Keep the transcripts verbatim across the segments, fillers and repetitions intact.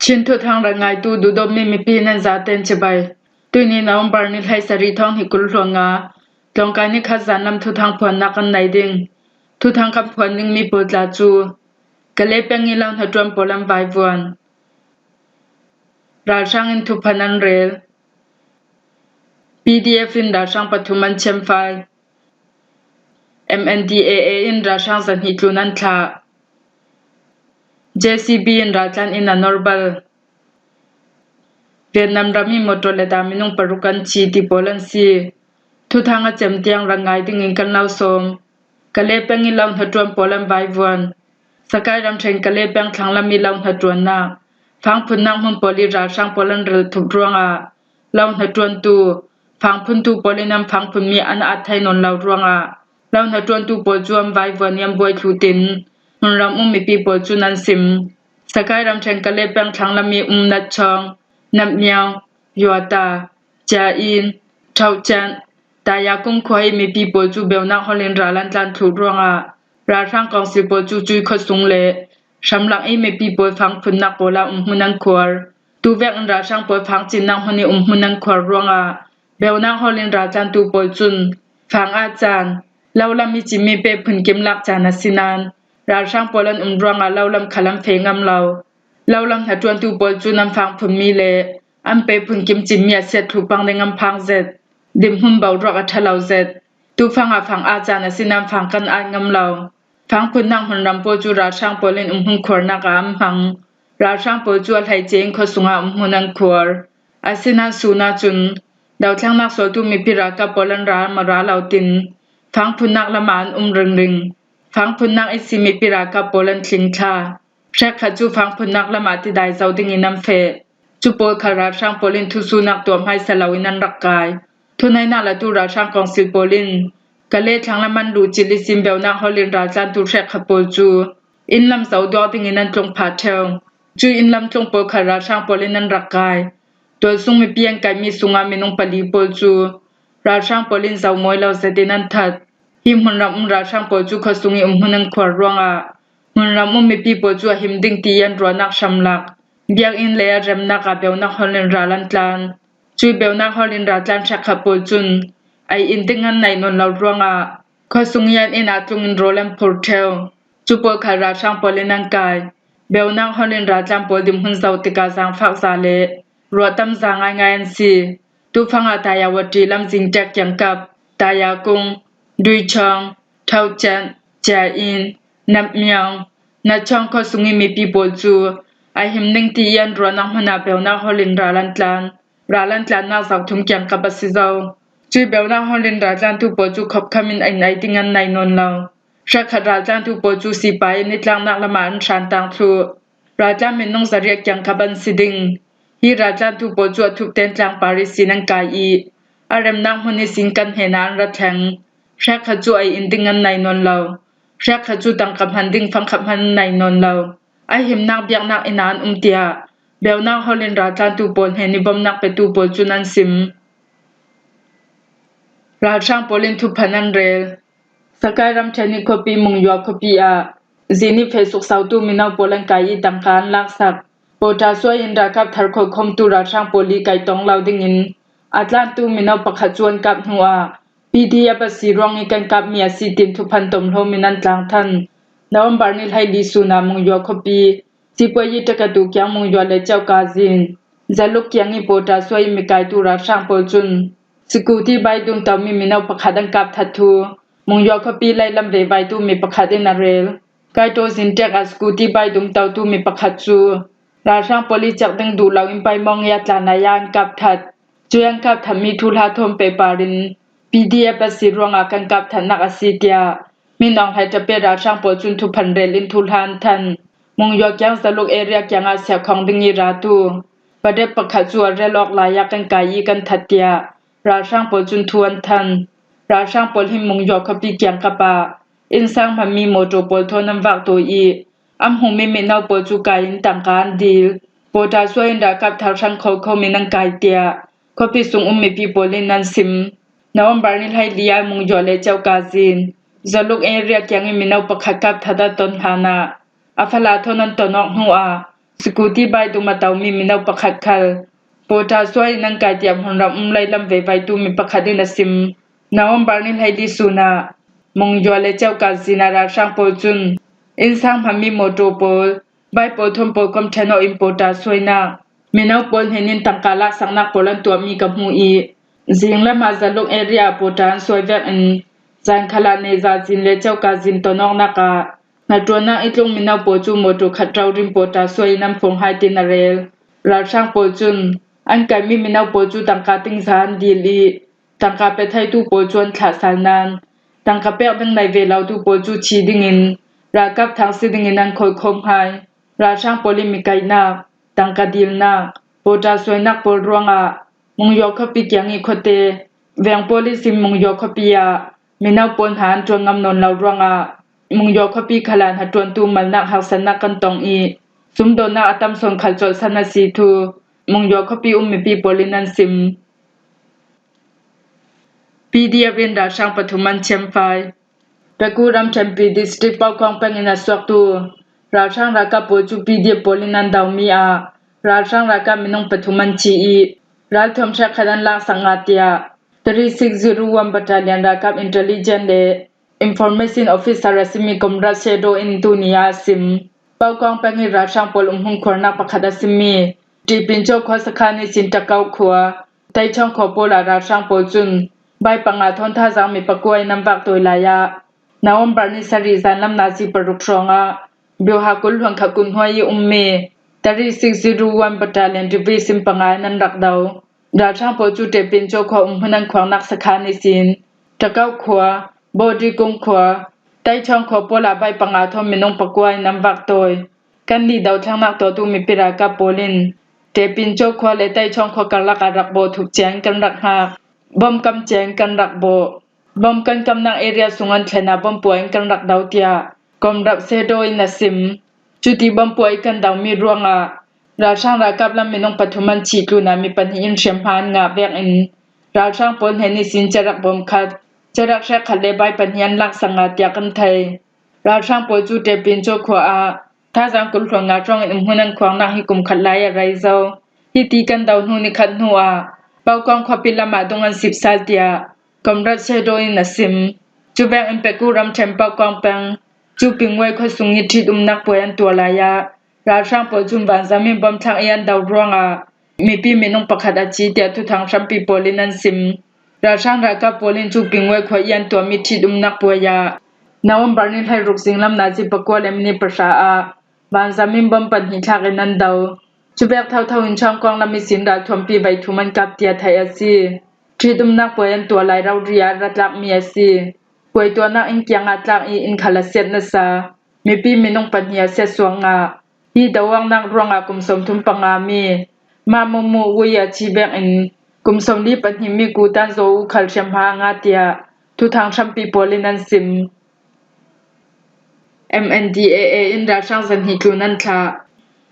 Chin thuthang rak ngaitu duhdawtmi mipi nan zaten cibai. Tuini November ni hleisarih thawng hnih kul hluanga tlawngkai ni khat zanlam thuthang phuannak kan nei ding. Thuthang kan phuan dingmi pawl tla cu Kale peng i lo hnaṭuan pawl an vaivuan. Ralhrang in thuphan an rel. P D F in ralhrang pathum an chiamfai. M N D A A in ralhrang zahnih tlun an thlah. J C B in raltlan in a nawrbal. Vietnam ram i motor le ta minung paruk an thi ti pawl an si. Thuthang a cem tiang rak ngai dingin kan lo sawm. Kale peng i lo hnaṭuan pawl an vaivuan. Sakai ramṭhen Kale peng thlanglam i lo hnaṭuannak fangphunnak hmun pawl i ralhrang pawl an rel thup ruangah lo hnaṭuantu fangphuntu pawl in an fangphunmi an at thei nawn lo ruangah lo hnaṭuantu pawl cu an vaivuan i an buai thlutin hmunram um mipi pawl cun an sim. Sakai ramṭhen Kale peng thlanglam i um Natchawng, Namyawng, Yuata, Cia In, Thauchan, Taya Kung khua i mipi pawl cu beunak holh in ral an tlan thluh ruangah ralhrang kawngsil pawl cu cui khuasung le hramlak i mipi pawl fangphunnak pawl ah umhmun an khuar. Tuvek in ralhrang pawl fangcinnak hmun i umhmun an khuar ruangah beunak holh in raltlantu pawl cun fang ah caan, lo lam i cimi pe phunkim lak caan a si nain ralhrang pawl an um ruangah lo lam khal an feh ngam lo. Lo lam hnaṭuantu pawl cu nan fangphunmi le an pe phunkim cimmi a siat thlu pang ding an phang zet. Dinhmun boruak a ṭha lo zet. Tufang ah fang ah caan a si nain fang kan at ngam lo. Fangphunnak hmunram pawl cu ralhrang pawl in umhmun khuarnak ah an hmang. Ralhrang pawl cu a hleice in khuasung ah umhmun an khuar. Asinain sun ahcun dothlennak sualtu mipi ralkap pawl an ra maw ra lo tin fangphunnak lam ah an um ringring. Fangphunnak ihsi mipi ralkap pawl an tling thla. Hrekkhat cu fangphunnak lam ah tidai zo dingin an feh. Cu pawl khal ralhrang pawl in thusuhnak tuah hmaisa loin an rak kai. Thuneihnak latu ralhrang kawngsil pawl in Kale thlanglam an luhcilh ihsin beunak holh in raltlantu hrekkhat pawl cu inn lam zoh duak dingin an tlung phah ṭheu. Cu inn lam tlung pawl khal ralhrang pawl in an rak kai. Tualsung mipi an kaihmi sungah minung pali pawl cu ralhrang pawl in zoh mawi lo zetin an that. Hi hmunram um ralhrang pawl cu khuasung i umhmun an khuar ruangah hmunram um mipi pawl cu a him ding ti i an ruahnak hramlak, biakinn le a remnak ah beunak holh in ral an tlan. Cui beunak holh in raltlan hrekkhat pawl cun ei in ding an neih nawn lo ruangah khuasung i an inn ah tlung in rawl an phur ṭheu. Cu pawl khal ralhrang pawl in an kai. Beunak holh in raltlan pawl dinhmun zoh tikah zaangfak za le ruahtam za ngaingai an si. Tufang ah Tayawati lam zingṭek kiangkap, Tayakung, Duichawng, Thauchan, Cia In, Namyawng, Nachawng khuasung i mipi pawl cu a him ning ti i an ruahnak hmun ah beunak holh in ral an tlan. Ral an tlannak zohthum kiangkap a si zo. Cui beunak holh in raltlantu pawl cu khopkham in inn ei ding an nei nawn lo. Hrekkhat raltlantu pawl cu sipai in i tlaknak lam ah an hran tang thluh. Raltlan minung zariat kiangkap an si ding. Hi raltlantu pawl cu a thupten tlangpar ihsin an kai i a remnak hmun ihsin kan hnenah an ra thleng. Hrekkhat cu ei in ding an nei nawn lo. Hrekkhat cu tangka hman ding fangkhat hman an nei nawn lo. A himnak biaknak inn ah an um tiah beunak holh in raltlantu pawl hnen i bawmhnak petu pawl cun an sim. Ralhrang pawl in thuphan an rel. Sakai ramṭhen i khuapi Mungyua khuapi ah zin i feh suksotu mino pawl an kai i tangka an laksak. Pawṭasuai in ralkap thar khawlkhawmtu ralhrang pawl i kaih tong lo dingin a tlantu mino pakhat cu an kap hnuah P D F a si ruang i kan kapmi a si tin thuphan tomhlawm in an tlangthan. November ni hleili sun ah Mungyua khuapi Sipuayi Takatu kiang Mungyua le Cauka zin Zaluk kiang i pawṭasuai i mikaitu ralhrang pawl cun Sikuti bai dungtomi mino pakhat an kap that thu Mungyua khuapi leilam revaitu mi pakhat in a rel. Kaito zin ṭek ah Sikuti bai dungtotu mi pakhat cu ralhrang pawl i cek ding duh lo in paimawng i a tlan ai ah an kap that. Cui an kap thatmi thuhla thawn pehpar in P D F a si ruangah kan kap thatnak a si tiah Min Aung Hlaing ṭape ralhrang pawl cun thuphan rel in thuhla an than. Mungyua kiang Zaluk area kiangah siakhawng ding i ratu padet pakhat cu a rel awk lai ah kan kai i kan that tiah ralhrang pawl cun thu an than. Ralhrang pawl hin Mungyua khuapi kiangkap ah innsang hmanmi mawṭaw pawl thawn an vak tawi i an hmumi mino pawl cu kai in tangka an dil. Pawṭasuai in ralkap thar hrang khawlkhawm in an kai tiah khuapi sung um mipi pawl in an sim. November ni hleili ah Mungyua le Cauka zin Zaluk area kiang i mino pakhat kap that an ton hlan ah a fala thawn an ton awk hnuah scooty bike dum a tomi mino pakhat khal pawta suai in an kai tiah hmunram um lailam veivaitu mi pakhat in a sim. November ni hleili sunah Mungyua le Ceuka zinah ralhrang pawl cun innsang hmanmi mawtaw pawl, bike pawl thawn pawl kom ṭhen awh in pawta suainak, mino pawl hnenin tangka laksaknak pawl an tuahmi ka hmu i, zinglam ah Zaluk area ah pawta an suai vekin, zan khalah Neza zin le Ceuka zin ton awknak ah hnaṭuannak i tlung mino pawl cu mawtaw khat rori in pawta suai in an fawng hai tin a rel. Ralhrang pawl cun an kaimi mino pawl cu tangka tingza an dil i, tangka pe theitu pawl cu an thlah sal nain, tangka pek ding nei ve lotu pawl cu thi dingin ralkap thang si dingin an kholhkhawm hai. Ralhrang pawl i mi kaihnak, tangka dilnak, pawta suainak pawl ruangah Mungyaw khuapi kiang i khuate, veng pawl ihsin Mungyaw khuapi ah mino pawl hna an ṭuan ngam nawn lo ruangah Mungyaw khuapi khal ah hnaṭuantu malnak haksatnak kan tong i, sumdawnnak a tam sawn khal colhsan a si thu Mungyaw khuapi um mipi pawl in an sim. P D F in ralhrang pathum an thiamfai. Pekuram Thempi District Paukawng peng in a suaktu ralhrang ralkap pawl cu P D F pawl in an daumi ah ralhrang ralkap minung pathum an thi i, ralthuam hrekkhat an laksak nga tiah three six zero one Battalion ralkap intelligence le information officer a simi Comrade Sedo in tuni ah a sim. Paukawng peng i ralhrang pawl umhmun khuarnak pakhat a simi Tipinco khua sakhan ihsin Takau khua, Taichawng khua pawl ah ralhrang pawl cun bai panga thawn thazang mi pakua in an vak tawi lai ah, November ni sarih zanlam nazi paruk hrawngah Bioha kul hluan khat kut hnuai i ummi three six zero one Battalion Division panga in an rak do. Ralhrang pawl cu Ṭepin Caw khua umhmun an khuarnak sakhan ihsin Takau khua, Bawdi Kung khua, Taichawng khua pawl ah bai panga thawn minung pakua in an vak tawi. Kan nih dothlennak tuahtu mipi ralkap pawl in Ṭepin Caw khua le Taichawng khua karlak ah rak bawh thup ciang kan rak hngak. Bom kam ciang kan rak bawh. Bom kan kamnak area sung an thlen ah bom puai in kan rak do tiah Comrade Sedo in a sim. Cuti bom puai i kan domi ruangah ralhrang ralkap lam minung pathum an thih tlunah mi pahnih in hriamhma an ngah vekin ralhrang pawl hnen ihsin cerak bom khat, cerak hrekkhat le bai pahnih an laksak nga tiah kan thei. Ralhrang pawl cu Ṭepin Caw khua ah thazang kul hluan nga hrawngin umhmun an khuarnak hi kum khat lai a rei zo. Hiti kan do hnu ni khat hnu ah Paukawng khuapi lam ah dung an sip sal tiah Comrade Sedo in a sim. Cuvek in Peku ramṭhen Paukawng peng Cupingwei khua sung i ṭhit umnak puai an tuah lai ah ralhrang pawl cun vanzam in bom thlang i an do ruangah mipi minung pakhat a thi tiah thuthang hrampi pawl in an sim. Ralhrang ralkap pawl in Cupingwei khua i an tuahmi ṭhit umnak puai ah November ni hleiruk zinglam nazi pakua le minit pahra ah vanzam in bom pahnih thlak in an do. Cuvek thotho in Chawngkawng lam ihsin ralthuampi vei thum an kap tiah theih a si. Ṭhit umnak puai an tuah lai rori ah ra tlakmi a si. Puai tuahnak inn kiangah tlak i inn khal a siat nasa. Mipi minung pahnih a siatsuak ngah. Hi do awknak ruangah kum sawmthum panga mi Ma Mumu Wui a thi vekin kum sawmli pahnih mi Kutan Zaw U khal hriamhma a ngah tiah thuthang hrampi pawl in an sim. M N D A A in ralhrang zahnih tlun an thlah.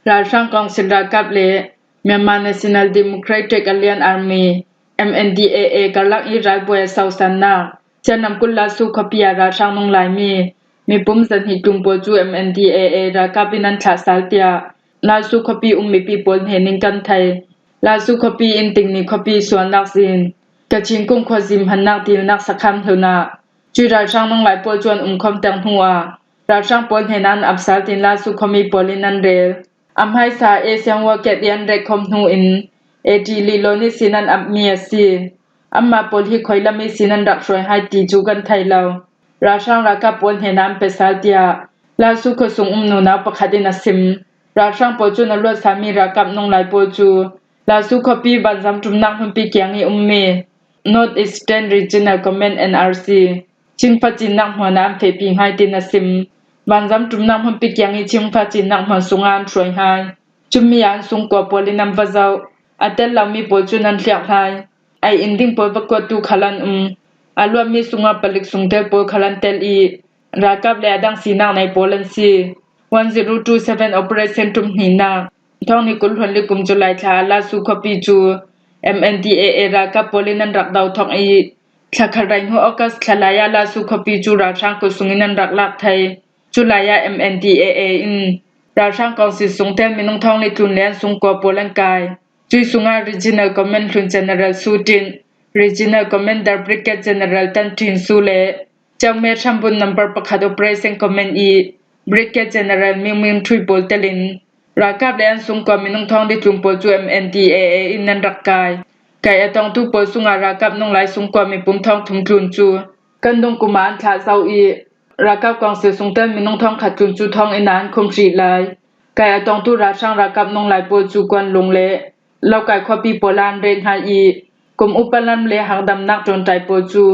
Ralhrang Kawngsil ralkap le Myanmar National Democratic Alliance Army, M N D A A, karlak i ralbuai a sausannak Sianam Kul Lalsu khuapi ah ralhrang nunglaimi mipum zahnih tlun pawl cu M N D A A ralkap in an thlah sal tiah Lalsu khuapi um mipi pawl hnen in kan thei. Lalsu khuapi in Tingni khuapi sualnak zin, Kachin Kung khua zin hmannak dilnak sakhan hlun ah cui ralhrang nunglai pawl cu an umkhawm teng hnu ah ralhrang pawl hnen an ap sal tin Lalsu khuami pawl in an rel. A hmaisa Asian War Cat i an rekkhawm hnu in A D Lilo nih sin an apmi a si. Anmah pawl hi khoi lam ihsin an rak hruai hai ti cu kan thei lo. Ralhrang ralkap pawl hnen an pe sal tiah Lalsu khuasung um nunau pakhat in a sim. Ralhrang pawl cun a luatsalmi ralkap nunglai pawl cu Lalsu khuapi vanzam ṭumnak hmunpi kiang i ummi North Eastern Regional Command, N R C, Chinfa cinnak hmuan ah an fehpi hai tin a sim. Vanzam ṭumnak hmunpi kiang i Chinfa cinnak hmuan sungah an hruai hai. Cumi ah an sungkua pawl in an va zoh. A tel lomi pawl cun an hliak hai. Ai in ding pawl va kuattu khal an um. A luatmi sungah palik sungtel pawl khal an tel i ralkap le a dang sinak nei pawl an si. One zero two seven Operation ṭumhnihnak thawng hnih kul hluan li kum July thla ah Lalsu khuapi cu M N D A A ralkap pawl in an rak do thawk i, thla khat reng hnu August thla lai ah Lalsu khuapi cu ralhrang khuasung in an rak lak thei. Cu lai ah M N D A A in Ralhrang Council sungtel minung thawng li tlun le an sungkua pawl an kai. Cui sungah Regional Command hlun General Su Tin, Regional Commander Brigade General Tan Thin Su le Chaume Thambun number pakhat Operation Command i Brigade General Ming Ming Thui pawl telin ralkap le an sungkua minung thawng li tlun pawl cu M N D A A in an rak kai. Kai a tongtu pawl sungah ralkap nung lai sungkua mipum thawng thum tlun cu kan dung kum ah an thlah zo i ralkap Council sungtel minung thawng khat tlun cu thawng in ah an khum hrih lai. Kai a tongtu ralhrang ralkap nung lai pawl cu Kuan Lung le Lokai khuapi pawl ah an reh hnga i kum upa lam le hakdamnak ṭawnṭai pawl cu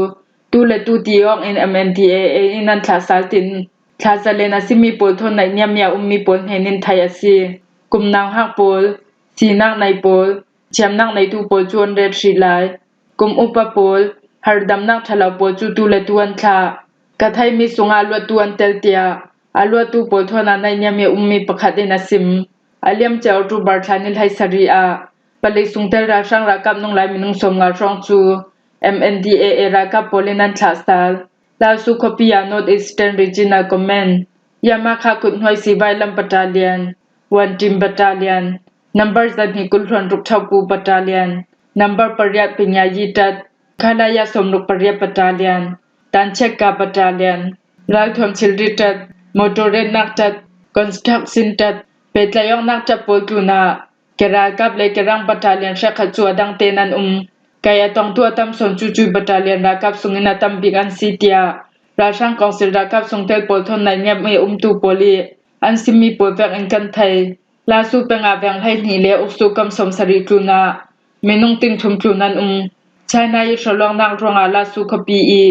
tu le tu ti awk in M N D A A in an thlah sal tin thlah zalen a simi pawl thawn naihniam i a ummi pawl hnen in theih a si. Kum nauhak pawl, sinak nei pawl, thiamnak neitu pawl cu an ret hrih lai. Kum upa pawl, harhdamnak ṭhalo pawl cu tu le tu an thlah. Ka theihmi sungah a luattu an tel tiah a luattu pawl thawn ah naihniam i a ummi pakhat in a sim. A liamcia October thla ni hleisarih ah palik sungtel ralhrang ralkap nung lai minung sawmnga hrawng cu M N D A A ralkap pawl in an thlah sal. Lalsu khuapi ah North Eastern Regional Command, Yamakha Kuthnuai Sivai Lam Battalion, Wantim Battalion, number zahnih kul hluan ruk Thaupu Battalion, number pariat Pinyayi Tat, Khalaya sawmruk pariat Battalion, Tancheka Battalion, ralthuam thilri tat, motor retnak tat, construction tat, pehtlaih awknak tat pawl tlunah Keralkap le Kerang Battalion hrekkhat cu a dang tein an um. Kai a tongtu a tam sawn cu cui battalion ralkap sungin a tam bik an si tiah ralhrang Council ralkap sungtel pawl thawn naihniam i umtu pawl i an simmi pawl vek in kan thei. Lasu peng ah veng hleihnih le uksu kam sawmsarih tlunah minung ting thum tlun an um. China i hrawlawknak ruangah Lasu khuapi i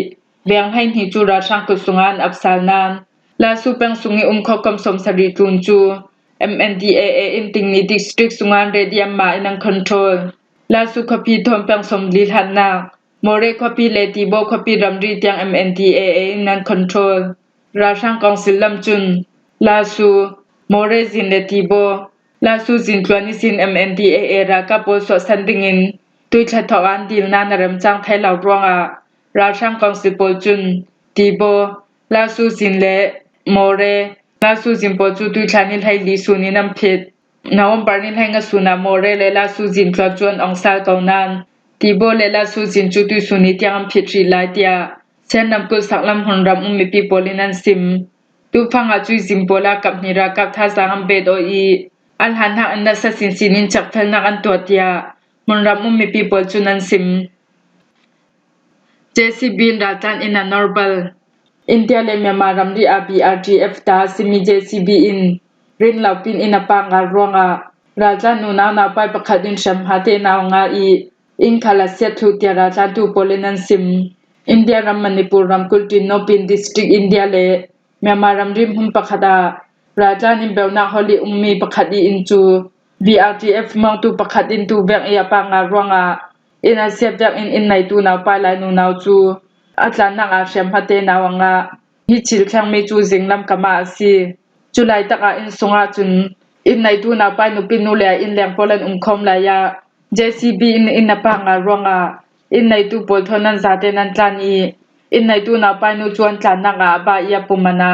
veng hleihnih cu ralhrang kut sungah an ap sal nain Lasu peng sung i um khawh kam sawmsarih tlun cu M N D A A in tingni district sungah an ret i anmah in an control. Lasu khuapi thawn peng sawmli hlatnak More khuapi le Tibo khuapi ramri tiang M N D A A in an control. Ralhrang Council lam cun Lasu, More zin le Tibo, Lasu zin tluan ihsin M N D A A ralkap pawl suahsan dingin tuithla thawk an dil nain a remcang thei lo ruangah ralhrang Council pawl cun Tibo, Lasu zin le More, Lasu zin pawl cu tuithla ni hleili sun in an phit. November ni hleinga sun ah More le Lasu zin tluan cu an ong sal ko nain Tibo le Lasu zin cu tuisun ni tiang an phit hrih lai tiah Sen ramkulh saklam hmunram um mipi pawl in an sim. Tufang ah cui zin pawl ah kaphnih ralkap thazaang an bet aw i an hlan hnak in nasa sinsin in cekfelnak an tuah tiah hmunram um mipi pawl cun an sim. J C B in raltlan in a nawrbal. India le Myanmar ramri ah B R T F ta simi J C B in rin lo pin in a pah ngal ruangah raltlan nunau naupai pakhat in hriamhma te nau nga i inn khal a siat thluh tiah raltlantu pawl in an sim. India ram Manipur ramkulh Tinopin District India le Myanmar ramri hmun pakhat ah raltlan in beunak holh i ummi pakhat i inn cu B R T F mawngtu pakhat in tu vek i a pah ngal ruangah inn a siat vek in inn neitu naupai lai nunau cu a tlannak ah hriamhma te nau a ngah. Hi thil thlengmi cu zinglam kam ah a si. Cu laitak ah inn sungah cun inn neitu naupai nupi nu le a inn leng pawl an um khawm lai ah J C B in inn a pah ngal ruangah inn neitu pawl thawn an zate nan tlan i inn neitu naupai nu cu an tlannak ah a bah i a pum a na.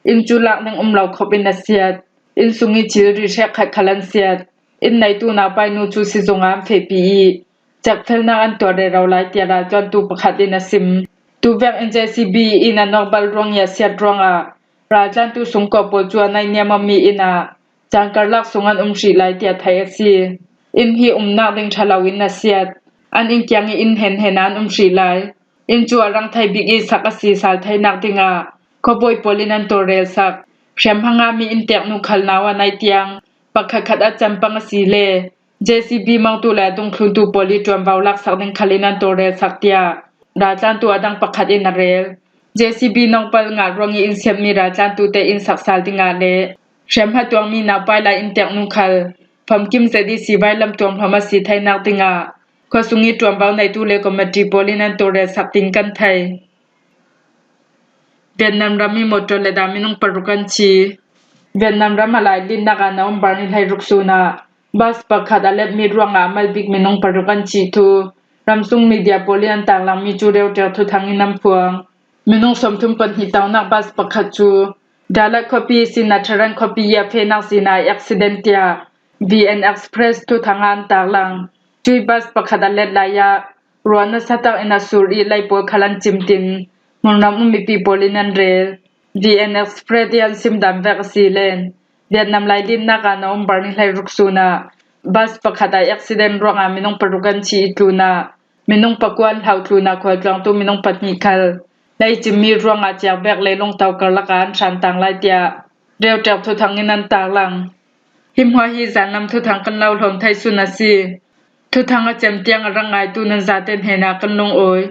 Inn cu lak ning um lo khop in a siat. Inn sung i thilri hrekkhat khal an siat. Inn neitu naupai nu cu sizung ah an fehpi i cekfelnak an tuah rero lai tiah raltlantu pakhat in a sim. Tu vek in J C B in a nawkbal ruang i a siat ruangah raltlantu sungkua pawl cu a naihniam a mi inn ah cangkarlak sung an um hrih lai tiah theih a si. Inn hi umnak ding ṭha lo in a siat. An inn kiang i inn hen hen ah an um hrih lai. Inn cu a rang thei bik i sak a si sal theinak dingah khuabawi pawl in an tawlrel sak. Hriamhma ngahmi innteknu khal nau a naih tiang pakhatkhat a cempang a si le J C B mawngtu le a dungthluntu pawl i ṭuanvo laksak ding khal in an tawlrel sak tiah raltlantu a dang pakhat in a rel. J C B nawkbal ngah ruang i inn siatmi raltlantu te inn sak sal dingah le hriamhma tuangmi naupai lai innteknu khal famkim zet i sivai lam tuamhlawm a si theinak dingah khuasung i ṭuanvo neitu le committee pawl in an tawlrel sak ding kan thei. Vietnam ram i motor let ah minung paruk an thi. Vietnam ram a lailinnak ah November ni hleiruk sun ah bus pakhat a letmi ruangah a mal bik minung paruk an thih thu ramsung media pawl in an tanglangmi cu Reuters thuthang in an phuang. Minung sawmthum pahnih taunak bus pakhat cu Dalat khuapi sihna Tharan khuapi a fehnak sihna accident tiah V N Express thuthang ah an taklang. Cui bus pakhat a let lai ah ruah nasa takin a sur i lei pawl khal an cimtin hmunram um mipi pawl in an rel. V N Express i an simdan vek a si len Vietnam lailinnak ah November ni hleiruk sun ah bus pakhat ah accident ruangah minung paruk an thi i tlun ah minung pakua an hlau tlun ah khualtluangtu minung pahnih khal lei cimmi ruangah ciak bek leilung to karlak ah an ṭhantang lai tiah Reuter thuthang in an taklang. Hi hmuah hi zanlam thuthang kan lo hlawm thei sun a si. Thuthang a cem tiang a rak ngaitu nan zate hnenah kan lungawi.